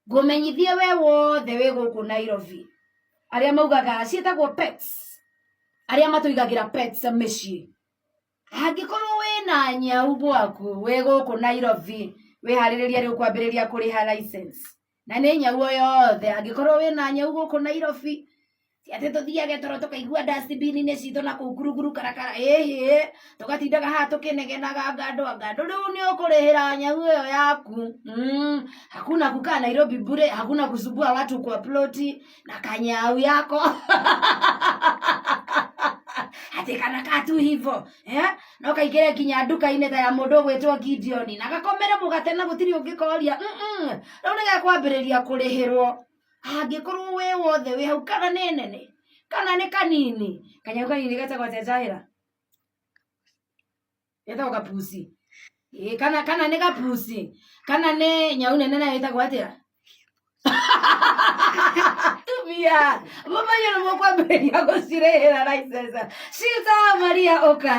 Ngũmenyithie we wothe wĩ gũkũ Nairobi, arĩa maugaga ciĩtagwo pets, arĩa matũigagĩra pets mĩciĩ. Angĩkorwo wĩna nyau gwaku wĩ gũkũ Nairobi, wĩharĩrĩrie rĩu kwambĩrĩria kũrĩha license. Na nĩ nyau o yothe, angĩkorwo wĩna nyau gũkũ Nairobi, ti atĩ tũthiage toro tũkaigua dustbin-inĩ citũ na kũu ngurunguru karakara, ĩhĩ, tũgatindaga haha tũkĩnegenaga anga andũ anga andũ, rĩu nĩ ũkũrĩhĩra nyau ĩyo yaku. Hakuna kukaa Nairobi bure, hakuna kusumbua watu kwa ploti na kanyau yako atĩ kana ka tu hivo, eh? No kaingĩre nginya nduka-inĩ ta ya mũndũ ũgwĩtwo Gideon na gakomere mũgate na gũtirĩ ũngĩkoria. Rĩu nĩ gekwambĩrĩria kũrĩhĩrwo. Angĩkorwo we wothe wĩ hau, kana nĩ nene kana nĩ kanini, kanyau kanini getagwo atĩa njahĩra? Getagwo kapusi. Ĩĩ, kana nĩ kapusi, kana nĩ nyau nene, nayo ĩtagwo atĩa? Tumia mũmenye nĩ mũkwambĩrĩria gũcirĩhĩra license. Shita Maria ũka.